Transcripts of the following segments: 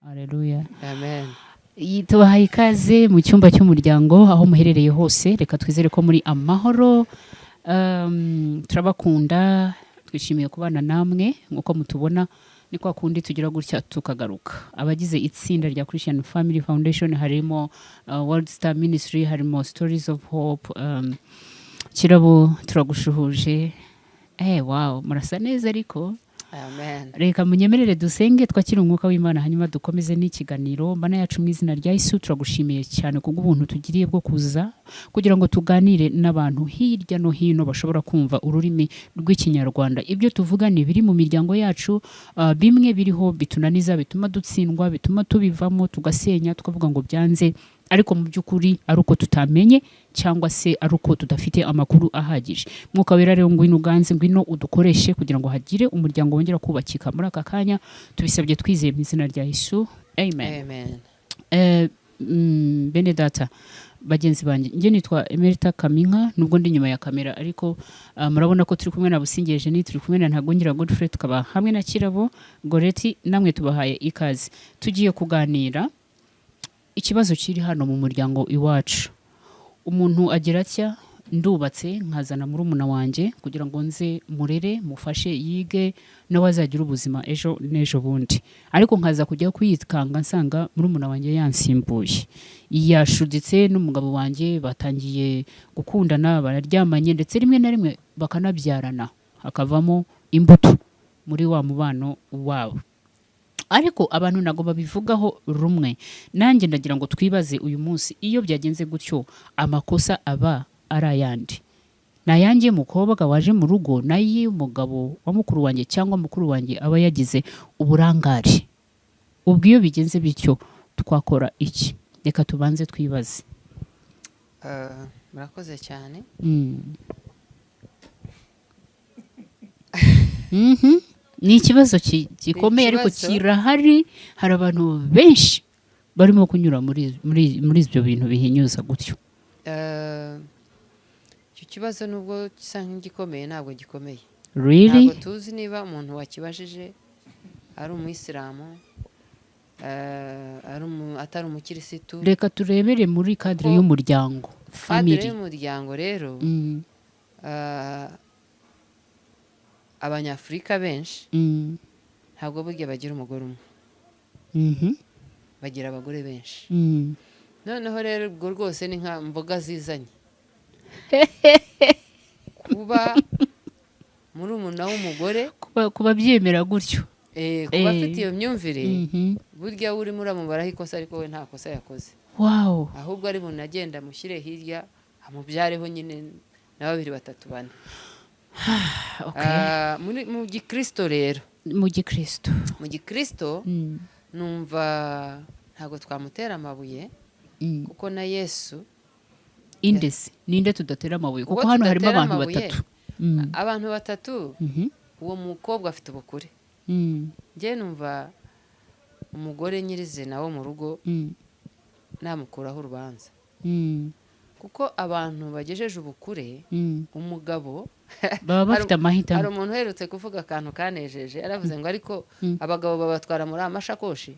Haleluya. Amen. Tubahaye ikaze mu cyumba cy'umuryango aho muherereye hose. Reka twizere ko muri amahoro. Turabakunda, twishimiye kubana namwe. Nk'uko mutubona, ni kwa kundi tugira gutya tukagaruka. Abagize itsinda rya Christian Family Foundation, harimo World Star Ministry, harimo Stories of Hope. Kirabo, turagushuhuje. Wow, murasa neza ariko. Amen. Reka munyemerere dusenge, twakire umwuka w'Imana, hanyuma dukomeze n'ikiganiro. Mana yacu, mu izina rya Yesu, turagushimiye cyane kubw'ubuntu tugiriye bwo kuza kugira ngo tuganire n'abantu hirya no hino bashobora kumva ururimi rw'Ikinyarwanda. Ibyo tuvuga ni biri mu miryango yacu, bimwe biriho bitunaniza, bituma dutsindwa, bituma tubivamo, tugasenya, tukavuga ngo byanze, ariko mu by'ukuri ari uko tutamenye cyangwa se ari uko tudafite amakuru ahagije. Mwuka Wera rero, ngwino uganze, ngwino udukoreshe kugira ngo hagire umuryango wongera kubakika muri aka kanya. Tubisabye twizeye mu izina rya Yesu, amen. Amen. Bene data bagenzi banjye, njye nitwa Emerita Kaminka, nubwo ndi nyuma ya kamera, ariko murabona ko turi kumwe na Businge Eugenie, turi kumwe na Ntagungira Godfrey, tukaba hamwe na Kirabo Goreti. Namwe tubahaye ikaze. Tugiye kuganira ikibazo kiri hano mu muryango iwacu. Umuntu agira atya: ndubatse, nkazana murumuna wanjye kugira ngo nze murere, mufashe yige, nawe azagira ubuzima ejo n'ejo bundi, ariko nkaza kujya kwikanga nsanga murumuna wanjye yansimbuye, yashuditse n'umugabo wanjye, batangiye gukundana, bararyamanye, ndetse rimwe na rimwe bakanabyarana, hakavamo imbuto muri wa mubano wabo. Ariko abantu ntabwo babivugaho rumwe. Nanjye ndagira ngo twibaze uyu munsi: iyo byagenze gutyo, amakosa aba ari ayandi? Ni ayanjye mukobwa waje mu rugo, n'ay'umugabo wa mukuru wanjye, cyangwa mukuru wanjye aba yagize uburangare? Ubwo iyo bigenze bityo, twakora iki? Reka tubanze twibaze. Murakoze cyane. Ni ikibazo gikomeye, ariko ikibazo. Kirahari. Hari abantu benshi barimo kunyura muri ibyo bintu bihinyuza gutyo. Icyo kibazo, nubwo gisa nk'igikomeye, ntabwo gikomeye. Really? Ntabwo tuzi niba umuntu wakibajije ari umuyisilamu, atari umukirisitu. Reka turebere muri cadre Kuko y'umuryango, cadre family. y'umuryango rero, Abanyafurika benshi ntabwo burya bagira umugore umwe, bagira abagore benshi. Noneho rero ubwo rwose ni nka mboga zizanye. Kuba murumuna w'umugore, Kuba byemera gutyo. Kuba afite iyo myumvire, burya we urimo uramubaraho ikosa, ariko we nta kosa yakoze. Ahubwo ari bunagenda amushyire hirya, amubyareho nyine na babiri, batatu, bane. Mu gikristo rero, Mu gikristo. mu gikristo, numva ntabwo twamutera amabuye, kuko na Yesu Indese ninde tudatera amabuye? Kuko Uwo hano harimo tudatera abantu amabuye, batatu. Abantu batatu. Uwo mukobwa afite ubukure. Njye numva umugore nyirizina wo mu rugo namukuraho urubanza, kuko abantu bagejeje ubukure, umugabo baba bafite amahitamo. Hari umuntu uherutse kuvuga akantu kanejeje, yaravuze ngo ariko abagabo babatwara muri amashakoshi.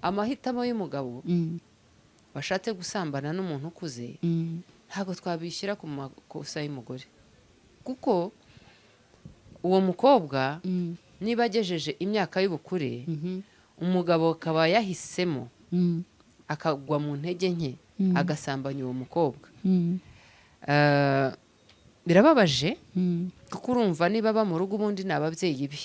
Amahitamo y'umugabo washatse gusambana n'umuntu ukuze, ntabwo twabishyira ku makosa y'umugore, kuko uwo mukobwa niba agejeje imyaka y'ubukure, umugabo akaba yahisemo, akagwa mu ntege nke, agasambanya uwo mukobwa, birababaje, kuko urumva niba aba mu rugo, ubundi ni ababyeyi be.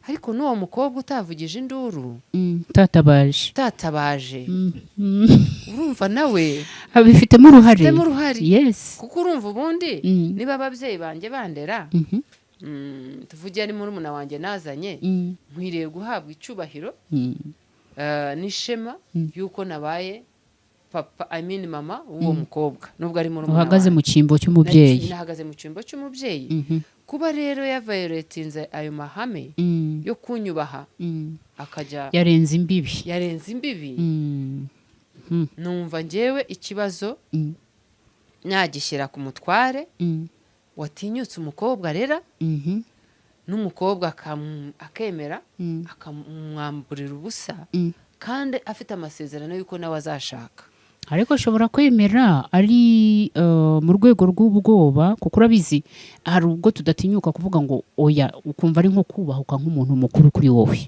Ariko n'uwo mukobwa utavugije induru, Utatabaje, utatabaje, urumva nawe abifitemo uruhare. Afitemo uruhare. Kuko urumva ubundi niba ababyeyi banjye bandera, tuvuge ari murumuna wanjye nazanye, nkwiriye guhabwa icyubahiro n'ishema y'uko nabaye papa, I mean mama w'uwo mukobwa, nubwo ari murumuna Uhagaze mu wanjye. cyimbo cy'umubyeyi. Nahagaze mu cyimbo cy'umubyeyi. Kuba rero yavayoletinze ayo mahame yo kunyubaha, akajya Yarenze imbibi. Yarenze imbibi. Numva ngewe ikibazo nagishyira ku mutware watinyutse umukobwa arera. N'umukobwa akemera, akamwamburira ubusa, kandi afite amasezerano y'uko nawe azashaka. Ariko ashobora kwemera ari mu rwego rw'ubwoba, kuko urabizi hari ubwo tudatinyuka kuvuga ngo oya, ukumva ari nko kubahuka nk'umuntu mukuru kuri wowe.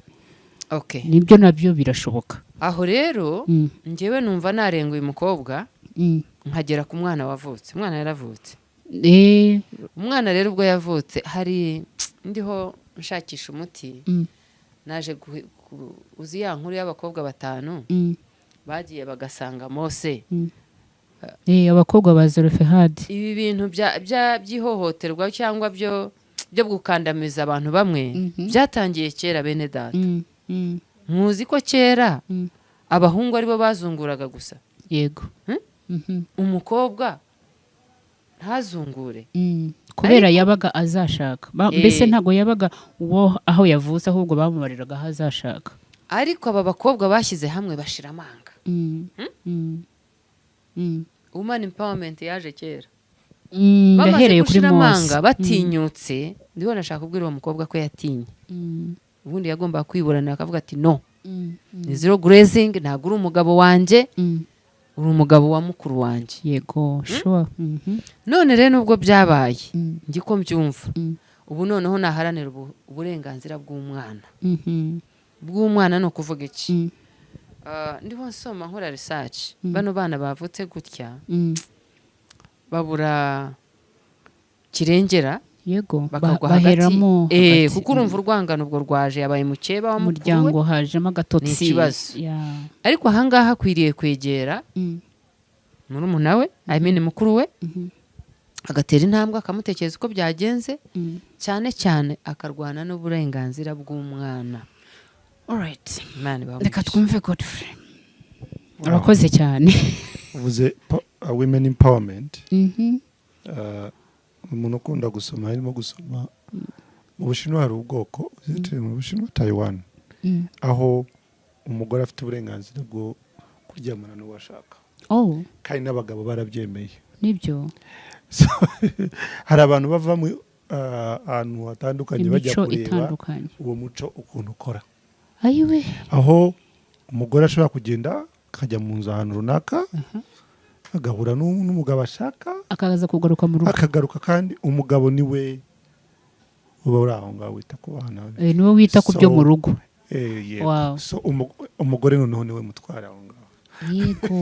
Nibyo, nabyo birashoboka. Aho rero njyewe numva narenga uyu mukobwa, nkagera ku mwana wavutse. Umwana yaravutse. Umwana rero ubwo yavutse, hari ndiho nshakisha umuti. Naje uzi ya nkuru y'abakobwa batanu bagiye bagasanga Mose? Abakobwa ba Zelofehadi. Ibi bintu by'ihohoterwa cyangwa byo gukandamiza abantu bamwe byatangiye kera, bene data. Muzi ko kera abahungu aribo bazunguraga gusa? Yego. Hmm? Umukobwa ntazungure. Kubera yabaga azashaka. Mbese ntabwo yabaga uwo aho yavutse, ahubwo bamubariraga aho azashaka. Ariko aba bakobwa bashyize hamwe, bashira amanga. Woman empowerment yaje kera. Bamaze Yahereye kuri gushira Mose. amanga, batinyutse. Ndiho nashaka kubwira uwo mukobwa ko yatinye. Ubundi yagombaga kwiburanira, akavuga ati: "No, ni zero grazing, ntabwo uri umugabo wanjye, uri umugabo wa mukuru wanjye." Yego, sure. None rero nubwo byabaye, njye ko mbyumva, ubu noneho naharanira uburenganzira bw'umwana. Bw'umwana ni ukuvuga iki? Ah, ndiho nsoma, nkora research. Bano bana bavutse gutya babura kirengera, bakagwa hagati. Baheramo hagati. Kuko urumva urwangano ubwo rwaje, yabaye mukeba wa mukuru we. Umuryango hajemo agatotsi. Ni ikibazo. Ariko ahangaha akwiriye kwegera murumuna we, I mean mukuru we, agatera intambwe, akamutekereza uko byagenze, cyane cyane akarwana n'uburenganzira bw'umwana. Alright. Imana ibahe Reka umugisha. twumve Godfrey. Urakoze cyane. Uvuze women empowerment. Umuntu ukunda gusoma, harimo gusoma mu Bushinwa, hari ubwoko uzitiriwe mu Bushinwa, Taiwan, aho umugore afite uburenganzira bwo kuryamana n'uwo ashaka, kandi n'abagabo barabyemeye. Nibyo. So, hari abantu bava mu ahantu hatandukanye bajya Imico kureba itandukanye. uwo muco ukuntu ukora, Ayiwe. aho umugore ashobora kugenda akajya mu nzu ahantu runaka, agahura n'umugabo ashaka, Akaza kugaruka mu rugo. akagaruka, kandi umugabo niwe uba uri aho ngaho wita ku bana be. Niwe wita ku byo mu rugo. Yego. So umugore noneho niwe mutwara aho ngaho. Yego,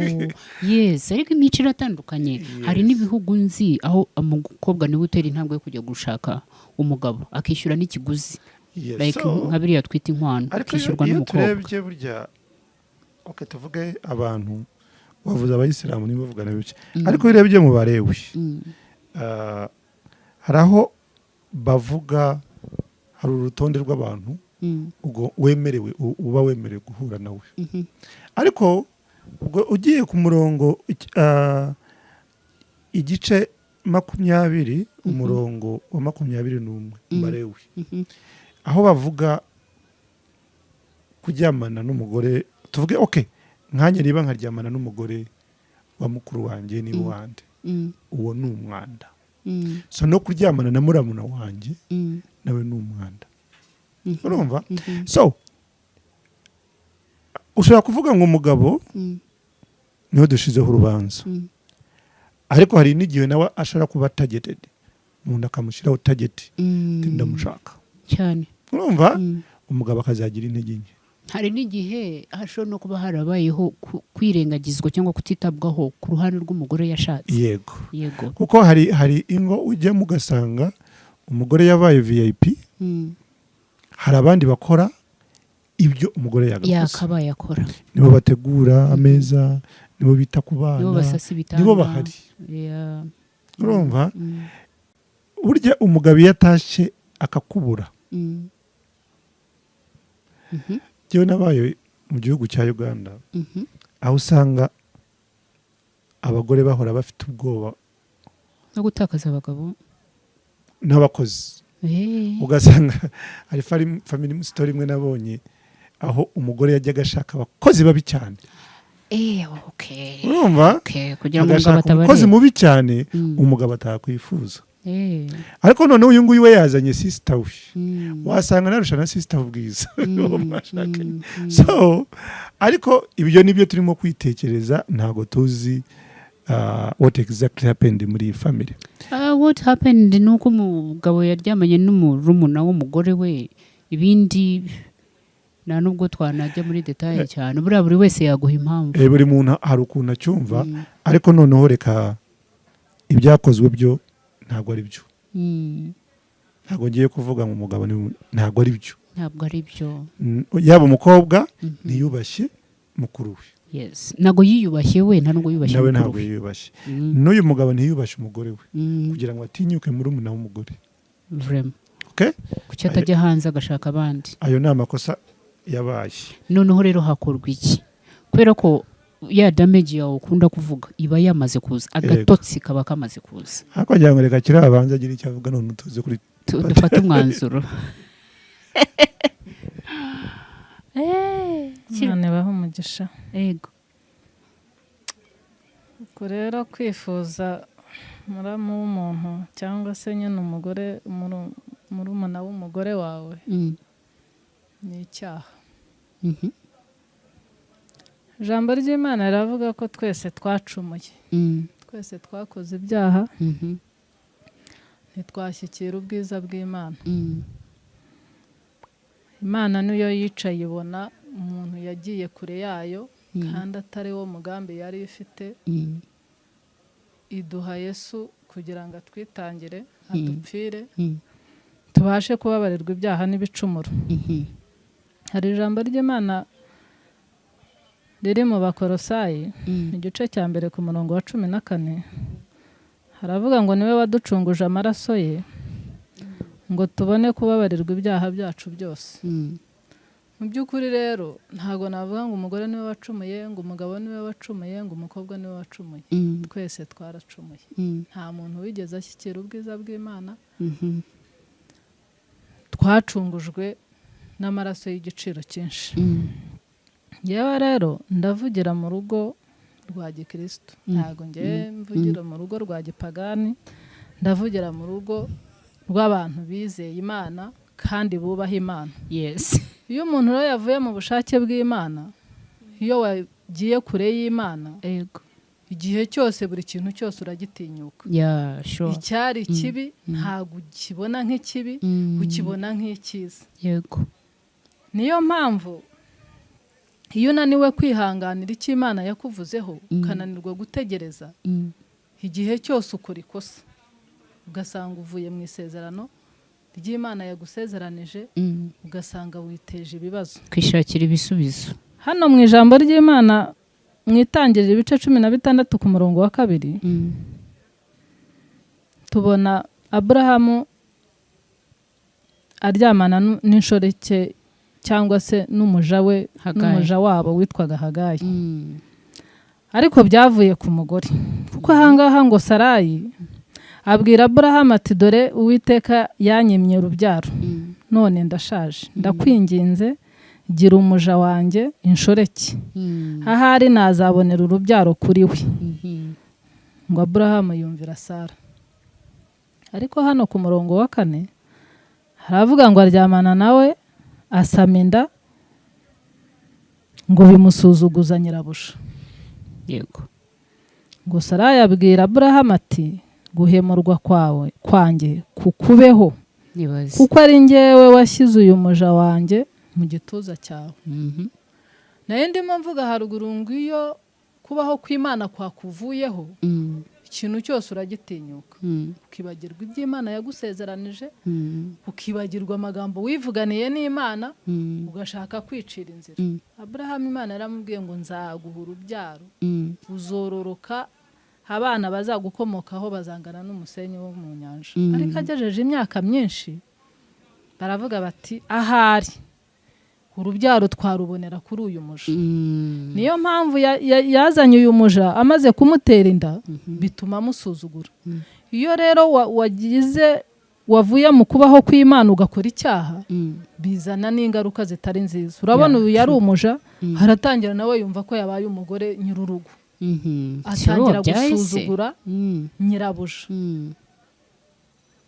yes, ariko imico iratandukanye. Hari n'ibihugu nzi aho umukobwa niwe utera intambwe yo kujya gushaka umugabo, akishyura n'ikiguzi, like nka biriya twita inkwano, Ariko iyo akishyurwa iyo n'umukobwa. turebye burya, okay, tuvuge abantu bavuze abayisilamu nibo bavugana bike, ariko iyo urebye mu Barewi, hari aho bavuga, hari urutonde rw'abantu ubwo wemerewe, uba wemerewe guhura nawe. Ariko ubwo ugiye ku murongo igice 20, umurongo wa 21 mu Barewi, aho bavuga kuryamana n'umugore, tuvuge okay, nkanjye niba nkaryamana n'umugore wa mukuru wanjye, niba wande, uwo ni umwanda. So no kuryamana na muramuna wanjye nawe ni umwanda. Urumva? So ushobora kuvuga ngo umugabo niwe dushizeho urubanza, ariko hari n'igihe nawe ashobora kuba targeted, umuntu akamushyiraho target, ndamushaka. Cyane. Urumva? Umugabo akazagira intege nke. Hari n'igihe hashobora no kuba harabayeho kwirengagizwa cyangwa kutitabwaho ku ruhande rw'umugore yashatse. Yego. Yego. Kuko hari ingo ujyamo ugasanga umugore yabaye VIP, hari abandi bakora ibyo umugore yagakoze. Yakabaye akora. Nibo bategura ameza, nibo bita ku bana, Nibo basasa ibitanda. nibo bahari. Urumva? Burya umugabo iyo atashye akakubura, njyewe nabaye mu gihugu cya Uganda, aho usanga abagore bahora bafite ubwoba No gutakaza abagabo. n'abakozi. Ugasanga hari family story imwe nabonye aho umugore yajyaga ashaka abakozi babi cyane. Okay. Urumva? Okay, kugira ngo umugabo Agashaka umukozi atabareba. mubi cyane, umugabo atakwifuza. Ariko noneho uyu nguyu we yazanye sister we, wasanga narusha na sister ubwiza uwo mwashakanye. So ariko ibyo nibyo turimo kwitekereza, ntabwo tuzi what exactly happened muri iyi family. What happened ni uko umugabo yaryamanye n'umurumuna w'umugore we. Ibindi nta nubwo twanajya muri détails cyane, buriya buri wese yaguha impamvu. Buri muntu hari ukuntu acyumva, ariko noneho reka ibyakozwe byo ntabwo ari byo. Ntabwo ngiye kuvuga ngo umugabo ntabwo ari byo. Ntabwo ari byo. Yaba umukobwa ntiyubashye mukuru we. Yes, ntabwo yiyubashye we, nta nubwo yubashye Nawe mukuru ntabwo we. yiyubashye. N'uyu mugabo ntiyubashye umugore we kugira ngo atinyuke murumuna w'umugore. Vraiment. Okay? Kuki atajya hanze agashaka abandi? Ayo ni amakosa yabaye. Noneho rero hakorwa iki? Kubera ko ya damage yawe ukunda kuvuga iba yamaze kuza, agatotsi kaba kamaze kuza. Ariko ngira ngo reka kiriya abanza agire icyo avuga, none tuze kuri Dufate umwanzuro. Imana ibahe umugisha. Yego. Ubwo rero kwifuza muramu w'umuntu cyangwa se nyine umugore murumuna w'umugore wawe ni icyaha. Ijambo ry'Imana riravuga ko twese twacumuye, twese twakoze ibyaha, ntitwashyikira ubwiza bw'Imana. Imana niyo yicaye ibona umuntu yagiye kure yayo kandi atari wo mugambi yari ifite, iduha Yesu kugira ngo atwitangire, adupfire, tubashe kubabarirwa ibyaha n'ibicumuro. Hari ijambo ry'Imana riri mu Bakorosayi, igice cya mbere ku murongo wa 14, haravuga ngo niwe waducunguje amaraso ye ngo tubone kubabarirwa ibyaha byacu byose. Mu by'ukuri rero ntabwo navuga ngo umugore niwe wacumuye, ngo umugabo niwe wacumuye, ngo umukobwa niwe wacumuye. Twese twaracumuye. Nta muntu wigeze ashyikira ubwiza bw'Imana. Twacungujwe n'amaraso y'igiciro cyinshi. Ngewe rero ndavugira mu rugo rwa gikristo, ntabwo ngewe mvugira mu rugo rwa gipagani, ndavugira mu rugo rw'abantu bizeye Imana kandi bubaha Imana. Iyo umuntu rero yavuye mu bushake bw'Imana, iyo wagiye kure y'Imana, igihe cyose buri kintu cyose uragitinyuka. Icyari kibi ntabwo ukibona nk'ikibi, ukibona nk'icyiza. Niyo mpamvu iyo unaniwe kwihanganira icyo Imana yakuvuzeho, ukananirwa gutegereza, igihe cyose ukora ikosa, ugasanga uvuye mu isezerano ry'Imana yagusezeranije, ugasanga witeje ibibazo. Kwishakira ibisubizo. Hano mu ijambo ry'Imana mu Itangiriro ibice 16 ku murongo wa 2, tubona Aburahamu aryamana n'inshoreke cyangwa se n'umuja we, Hagayi. n'umuja wabo witwaga Hagayi. Ariko byavuye ku mugore, kuko ahangaha ngo Sarayi abwira Aburahamu ati: "Dore Uwiteka yanyimye urubyaro, none ndashaje. Ndakwinginze, gira umuja wanjye inshoreke, ahari nazabonera urubyaro kuri we." Ngo Aburahamu yumvira Sara. Ariko hano ku murongo wa 4 haravuga ngo aryamana nawe, asama inda, ngo bimusuzuguza nyirabuja. Ngo Sarayi abwira Aburahamu ati: "Guhemurwa kwawe kwanjye kukubeho, Nibaze. kuko ari njyewe washyize uyu muja wanjye mu gituza cyawe." Nayo ndimo mvuga haruguru ngo iyo kubaho kw'Imana kwakuvuyeho, ikintu cyose uragitinyuka, ukibagirwa iby'Imana yagusezeranije, ukibagirwa amagambo wivuganiye n'Imana, ugashaka kwicira inzira. Aburahamu Imana yaramubwiye ngo: "Nzaguha urubyaro, uzororoka, abana bazagukomokaho bazangana n'umusenyi wo mu nyanja." Ariko agejeje imyaka myinshi, baravuga bati: "Ahari urubyaro twarubonera kuri uyu muja." Niyo mpamvu yazanye uyu muja, amaze kumutera inda bituma amusuzugura. Iyo rero wagize wavuye mu kubaho kw'Imana ugakora icyaha, bizana n'ingaruka zitari nziza. Urabona, uyu yari umuja, haratangira nawe yumva ko yabaye umugore nyir'urugo, Si wowe atangira wabyaye se? gusuzugura nyirabuja.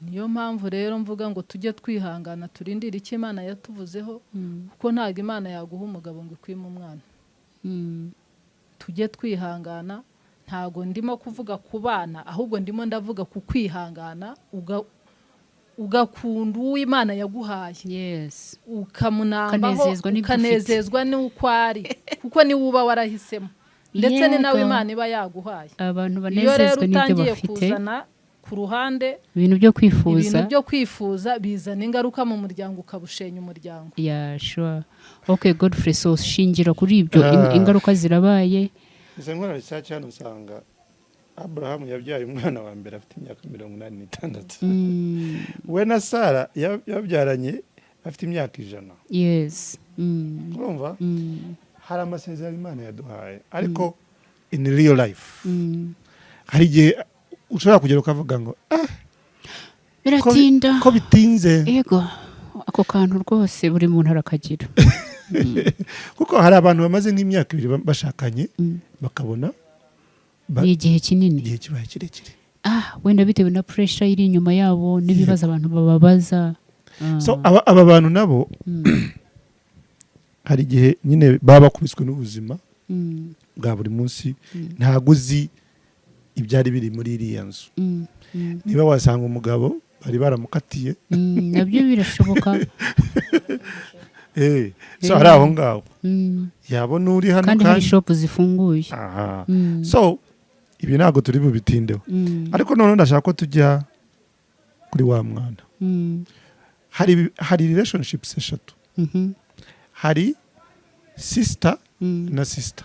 Niyo mpamvu rero mvuga ngo tujye twihangana, turindire icyo Imana yatuvuzeho, kuko ntabwo Imana yaguha umugabo ngo ikwime umwana. Tujye twihangana. Ntabwo ndimo kuvuga ku bana, ahubwo ndimo ndavuga ku kwihangana, ugakunda uwo Imana yaguhaye, ukamunambaho, Ukanezezwa n'ibyo ufite. Ukanezezwa n'uko ari, kuko niwe uba warahisemo, ndetse ni nawe Imana iba yaguhaye. Abantu Iyo rero banezezwa n'ibyo utangiye bafite. kuzana ku ruhande ibintu byo kwifuza, ibintu byo kwifuza bizana ingaruka mu muryango, ukabushenya umuryango. Yeah, sure. Okay, Godfrey, so shingira kuri ibyo, ingaruka zirabaye. Izo nkora research hano, usanga Aburahamu yabyaye umwana wa mbere afite imyaka 86. We na Sara yabyaranye afite imyaka 100. Urumva, hari amasezerano Imana yaduhaye, ariko in real life hari igihe ushobora kugera ukavuga ngo ah, Biratinda. ko bitinze. Yego, ako kantu rwose buri muntu arakagira. Kuko hari abantu bamaze nk'imyaka 2 bashakanye, bakabona Ni igihe kinini. Igihe kibaye kirekire. Ah, wenda bitewe na pressure iri inyuma yabo n'ibibazo abantu bababaza. So aba bantu nabo hari igihe nyine baba bakubiswe n'ubuzima bwa buri munsi. Ntabwo uzi ibyari biri muri iriya nzu. Niba wasanga umugabo bari baramukatiye. Nabyo birashoboka. So hari aho ngaho yabona uri hano Kandi hari kandi shop zifunguye. Aha. So ibi ntabwo turi bubitindeho, ariko noneho ndashaka ko tujya kuri wa mwana. Hari relationships eshatu. Hari sister na sister.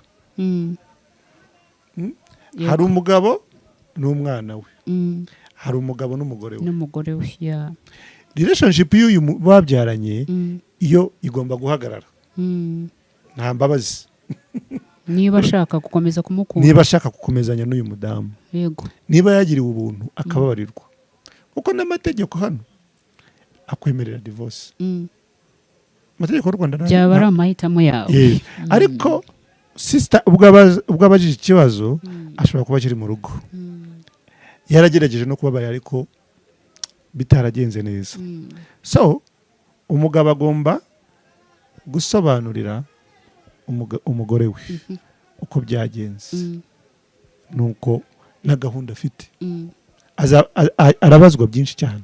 Hari umugabo n'umwana we. Hari umugabo n'umugore we. N'umugore we, yeah. Relationship y'uyu babyaranye, iyo igomba guhagarara. Nta mbabazi. Niba ashaka gukomeza kumukunda. Niba ashaka gukomezanya n'uyu mudamu, niba yagiriwe ubuntu akababarirwa, kuko n'amategeko hano akwemerera divorce. Amategeko y'u Rwanda Byaba ari amahitamo yawe. Yeah. Ariko sister ubwo abajije ikibazo, ashobora kuba akiri mu rugo, yaragerageje no kubabarira ariko bitaragenze neza. So umugabo agomba gusobanurira umugore we uko byagenze, nuko na gahunda afite. Arabazwa byinshi cyane,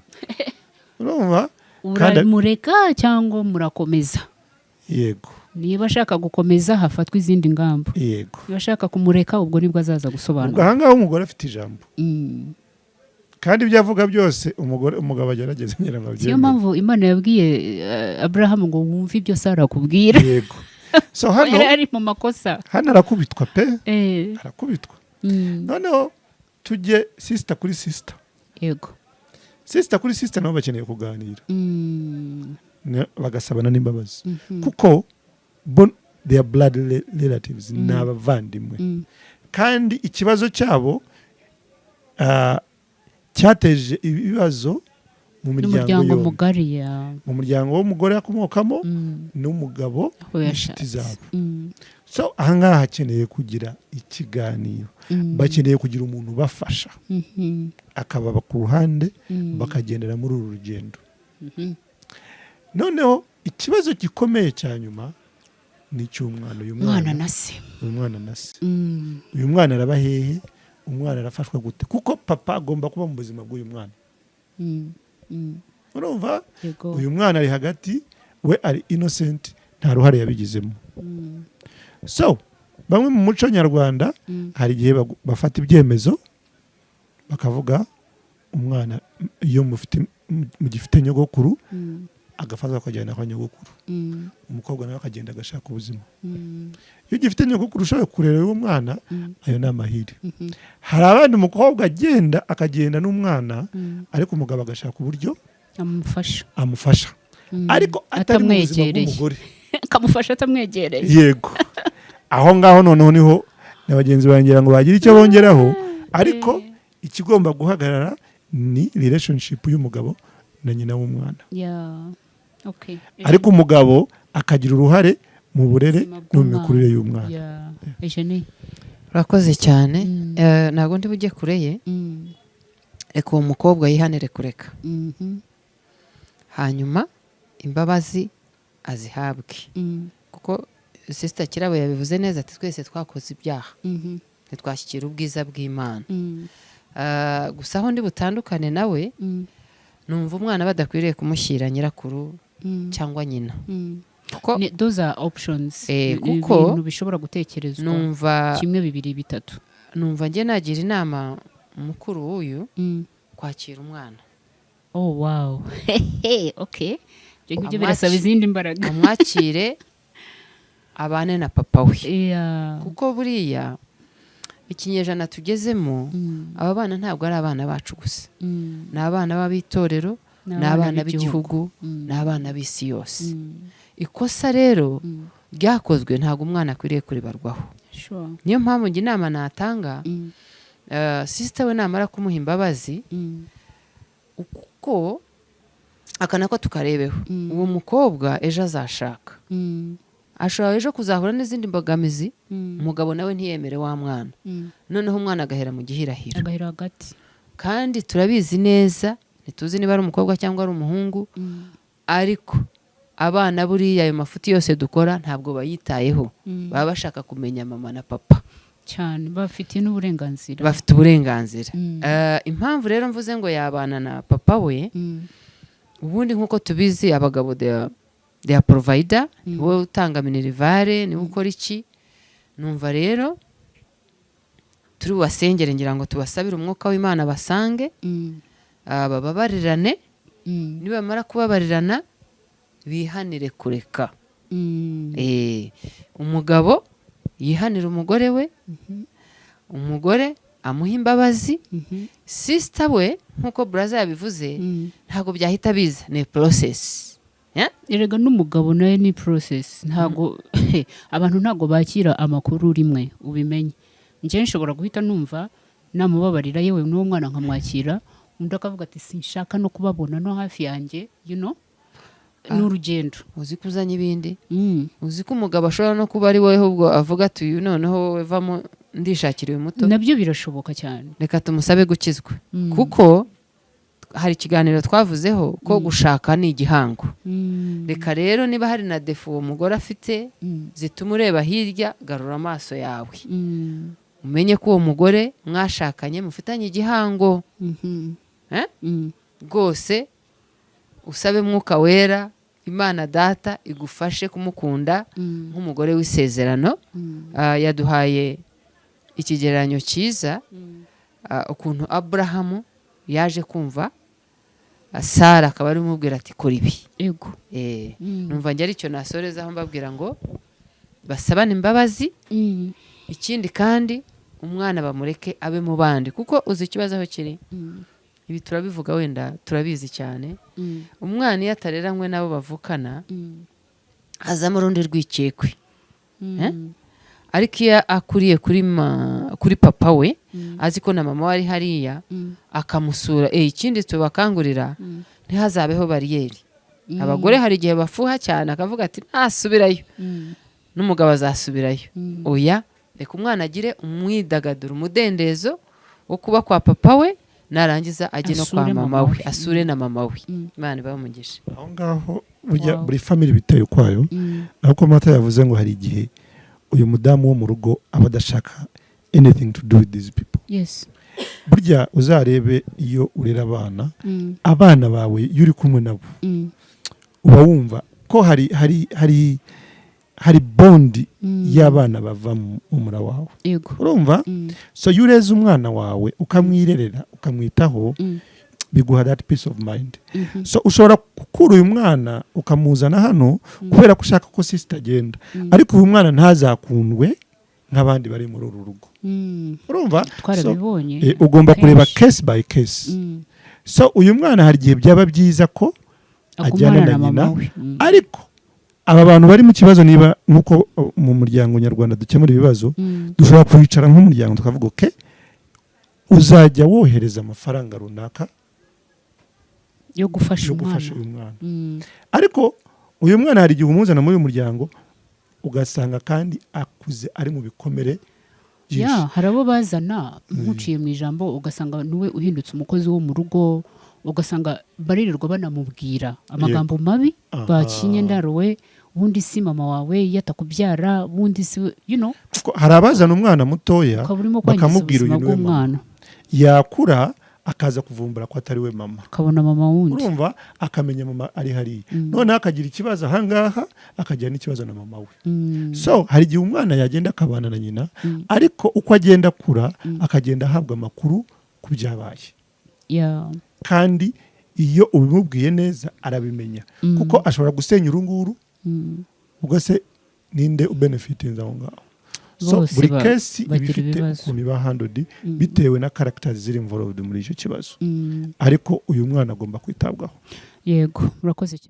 urumva? Uramureka cyangwa murakomeza? Yego. Niba ashaka gukomeza, hafatwa izindi ngamba. Niba ashaka kumureka, ubwo nibwo azaza Ubwo gusobanura. Ahangaha umugore afite ijambo, kandi ibyo avuga byose umugore, umugabo agerageza ngira ngo Siyo abyemere. mpamvu Imana yabwiye Aburahamu ngo wumve ibyo Sara akubwira. Yego, so hano Yari ari mu makosa. Hano arakubitwa pe. Arakubitwa. Noneho tujye sister kuri sister. Sister kuri sister nabo bakeneye kuganira, bagasabana n'imbabazi, kuko bo they are blood relatives, ni abavandimwe. Kandi ikibazo cyabo cyateje ibibazo mu miryango N'umuryango yombi, mugari ya mu muryango w'umugore akomokamo n'umugabo aho n'inshuti yashatse. zabo. So ahangaha hakeneye kugira ikiganiro. Bakeneye kugira umuntu ubafasha, akababa ku ruhande, bakagendera muri uru rugendo. Noneho ikibazo gikomeye cya nyuma ni icy'umwana. Uyu Umwana mwana na se. Uyu mwana na se. Uyu mwana araba hehe? Umwana arafashwa gute? Kuko papa agomba kuba mu buzima bw'uyu mwana. Urumva? Yego. Uyu mwana ari hagati, we ari innocent, nta ruhare yabigizemo. So bamwe mu muco nyarwanda, hari igihe bafata ibyemezo bakavuga umwana iyo mufite, mugifite nyogokuru, agafatwa akajyana kwa nyogokuru, umukobwa nawe akagenda agashaka ubuzima. Iyo ugifite nyogokuru ushoboye kurera uwo mwana, ayo ni amahire. Hari abandi umukobwa agenda, akagenda n'umwana, ariko umugabo agashaka uburyo amufasha. Amufasha, ariko atari mu buzima Atamwegereye. bw'umugore. Akamufasha atamwegereye. Yego, aho ngaho noneho niho na bagenzi banjye ngo bagire icyo bongeraho, ariko ikigomba guhagarara ni relationship y'umugabo na nyina w'umwana. Yeah. Okay. Ariko umugabo akagira uruhare mu burere Ubuzima no mu bw'umwana. mikurire y'umwana. Yeah. Eugenie. Urakoze cyane. Ntabwo ndi bujye kure ye. Reka uwo mukobwa yihanire kureka, hanyuma imbabazi azihabwe, kuko Sister Kirabo yabivuze neza ati: "Twese twakoze ibyaha, ntitwashyikira ubwiza bw'Imana." Gusa aho ndi butandukane nawe, numva umwana badakwiriye kumushyira nyirakuru cyangwa nyina, kuko Those are options. Ni kuko ibintu bishobora gutekerezwa, numva kimwe, bibiri, bitatu. Numva njye nagira inama mukuru w'uyu kwakira umwana. Oh wow, okay, ibyo ngibyo birasaba izindi mbaraga. Amwakire, abane na papa we, kuko buriya ikinyejana tugezemo, aba bana ntabwo ari abana bacu gusa, ni abana b'abitorero, ni abana b'igihugu, ni abana b'isi yose. Ikosa rero ryakozwe, ntabwo umwana akwiriye kuribarwaho. Niyo mpamvu njye inama natanga, sister we namara kumuha imbabazi, kuko aka nako tukarebeho, uwo mukobwa ejo azashaka, ashobora ejo kuzahura n'izindi mbogamizi, umugabo nawe ntiyemere wa mwana, noneho umwana agahera mu gihirahiro. Agahera hagati. Kandi turabizi neza, ntituzi niba ari umukobwa cyangwa ari umuhungu, ariko abana buriya ayo mafuti yose dukora ntabwo bayitayeho, baba bashaka kumenya mama na papa. Cyane, bafitiye n'uburenganzira. Bafite uburenganzira. Impamvu rero mvuze ngo yabana na papa we, ubundi nk'uko tubizi, abagabo they are provider, ni wowe utanga minerval, niwe ukora iki. Numva rero turi bubasengere, ngira ngo tubasabire umwuka w'Imana basange, bababarirane. Nibamara kubabarirana, bihanire kureka. Umugabo yihanire umugore we, umugore amuha imbabazi. Sister we, nk'uko brother yabivuze, ntabwo byahita biza, ni process. Yeah? Erega n'umugabo nawe ni process. Ntabwo abantu ntabwo bakira amakuru rimwe. Ubimenye, njyewe nshobora guhita numva namubabarira, yewe n'uwo mwana nkamwakira, undi akavuga ati: "Sinshaka no kubabona no hafi yanjye." Ni urugendo. Uzi ko uzanye ibindi? Uzi ko umugabo ashobora no kuba ari wowe ahubwo avuga ati: "Uyu noneho wowe vamo, ndishakira uyu muto." Nabyo birashoboka cyane. Reka tumusabe gukizwa, kuko hari ikiganiro twavuzeho ko gushaka ni igihango. Reka rero niba hari na défaut uwo mugore afite zituma ureba hirya, garura amaso yawe, umenye ko uwo mugore mwashakanye mufitanye igihango. Eh? Rwose usabe Mwuka Wera, Imana Data igufashe kumukunda nk'umugore w'isezerano. Yaduhaye ikigereranyo cyiza, ukuntu Aburahamu yaje kumva Sara akaba ari umubwira ati: "Kora ibi." Numva njye aricyo nasorezaho mbabwira ngo basabane imbabazi. Ikindi kandi, umwana bamureke abe mu bandi, kuko uzi ikibazo aho kiri, ibi turabivuga, wenda turabizi cyane, umwana iyo atareranywe n'abo bavukana, hazamo urundi rwikekwe. Eh? Ariko iyo akuriye kuri papa we, azi ko na mama we ari hariya, akamusura. Ikindi tubakangurira, ntihazabeho bariyeri. Abagore hari igihe bafuha cyane, akavuga ati: "Nasubirayo, n'umugabo azasubirayo." Oya, reka umwana agire umwidagaduro, umudendezo wo kuba kwa papa we, narangiza ajye no kwa Asure mama mama we, we. Asure na mama we. Imana ibahe umugisha. Aho ngaho burya buri family biteye ukwayo. Ariko Mata yavuze ngo hari igihe uyu mudamu wo mu rugo aba adashaka anything to do with these people. Burya uzarebe iyo urera abana, abana bawe iyo uri kumwe nabo, uba wumva ko hari bond y'abana bava mu mura wawe. Urumva? So iyo ureze umwana wawe, ukamwirerera, ukamwitaho, biguha that peace of mind. So ushobora gukura uyu mwana ukamuzana hano kubera ko ushaka ko sister agenda, ariko uyu mwana ntazakundwe nk'abandi bari muri uru rugo. Urumva? So, Twarabibonye ugomba kureba kenshi. case by case. So uyu mwana hari igihe byaba byiza ko ajyana agumana na na mama nyina, we. Ariko aba bantu bari mu kibazo, niba nk'uko mu muryango nyarwanda dukemura ibibazo, dushobora kwicara nk'umuryango tukavuga: "Okay, uzajya wohereza amafaranga runaka yo gufasha yo gufasha umwana." Uyu mwana. Ariko uyu mwana hari igihe umuzana muri uyu muryango, ugasanga kandi akuze ari mu bikomere. Byinshi. Ya, hari abo bazana, nkuciye mu ijambo, ugasanga niwe uhindutse umukozi wo mu rugo, ugasanga baririrwa banamubwira amagambo mabi. Bakinye ndarowe, ubundi si mama wawe iyo atakubyara, ubundi si Kuko hari abazana umwana mutoya, ukaba urimo kwangiza bakamubwira ubuzima uyu niwe mama. bw'umwana. Yakura akaza kuvumbura ko atari we mama. Akabona mama wundi. Urumva, akamenya mama ari hariya, noneho akagira ikibazo ahangaha, akagira n'ikibazo na mama we. So hari igihe umwana yagenda akabana na nyina, ariko uko agenda akura akagenda ahabwa amakuru ku byabaye. Kandi iyo ubimubwiye neza arabimenya, kuko ashobora gusenya urunguru. Ubwo se ninde ubenefitinze aho ngaho? So Bose buri case iba bagira ifite ibibazo. ukuntu iba handled bitewe na characters ziri involved muri icyo kibazo. Mm. Ariko uyu mwana agomba kwitabwaho. Yego, murakoze cyane.